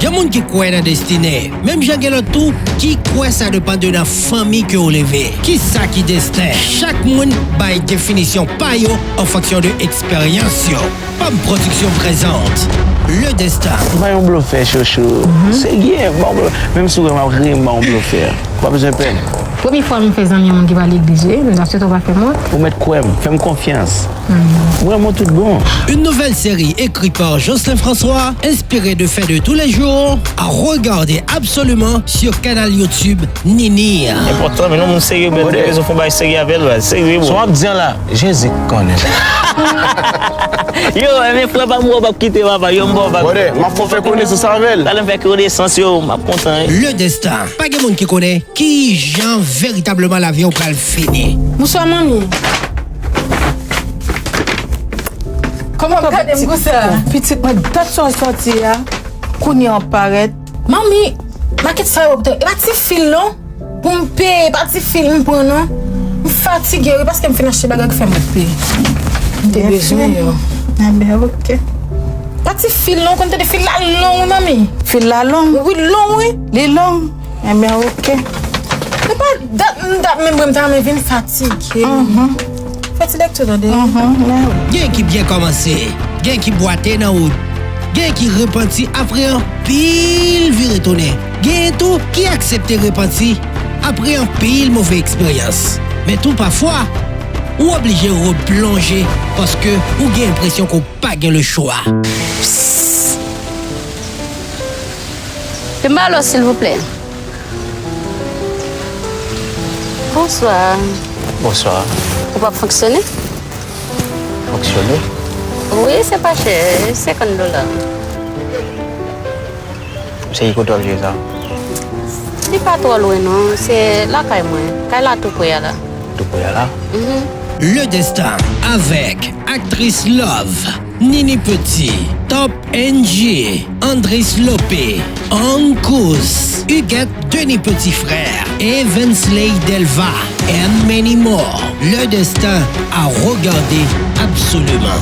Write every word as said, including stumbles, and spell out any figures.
Gen moun ki kwè nan destine, menm jan gen lòt tou ki kwè sa depann de nan fanmi ke w leve. Kisa ki desten? Chak moun bay definisyon pa yo an fonksyon de eksperyans yo. Pam Production présente Le Destin. M pa yon blofè, chouchou. Serye, m pa yon blofè. Menm si w wè m ap ri, m pa yon blofè. Ou pa bezwen pè m. Premye fwa m fè zanmi yon moun ki pa legliz, wi. M ta swete w pa fè m wont. Ou mèt kwè m, fè m konfyans. Mwen, mwen tout bon. Une nouvelle série écrite par Jocelyn François, inspirée de faits de tous les jours, à regarder absolument sur canal YouTube Nini. Enpòtan, men non, moun serye, bèl. Brother. Rezon fon bay serye avè l, baz. Serye, bro. Sa w ap di an la, Jezi k konnen. Yo, men frè pa m, w ap kite, papa. Yo, m ba w bag. Brother, m ap fè konesans avè l. Talè m fè konesans, yo, m ap kontan, wi. Le Destin. Pa gen moun ki konnen ki jan veritableman lavi w pral fini. Bonswa, manmi. Kòman w gade m konsa? Pitit mwen, dat sa w sòti a, kounye a w parèt. Manmi, makèt sa yo, e pa ti fil non. Pou m peye, e pa ti fil m pran non. M fatige, wi, paske m fin achte bagay ki fè m ret peye. M te bezwen yo. Enben, ok. Pa ti fil non, ou konn tande fil la long, wi, manmi. Fil la long? Wi, long, wi. Li long? Enben, ok. E pa dat, dat menm mwen, m ta renmen vin fatige. Fè ti lèkti tande. Gen ki byen kòmanse, gen ki bwate nan wout, gen ki repanti apre anpil vire tounen, gen tou ki aksepte repanti apre anpil move eksperyans. Men tou pafwa, ou oblije replonje paske ou gen enpresyon ke w pa gen lechwa. Pe m ba lo, silvouplè. Bonswa. Bonswa. Ou p ap fonksyone? Fonksyone? Wi, se pa chè, senkant dola. Se ki kote w ap jwe sa? Li pa twò lwen non, se lakay mwen. Kay la tou pre a la. Tou pre a la? Mhm. Le Destin avec actrice Love, Nini Petit, Top N G, Andris Lopé, Angus, Huguette, Denis Petit Frère, Evensley Delva, and many more. Le Destin à regarder absolument.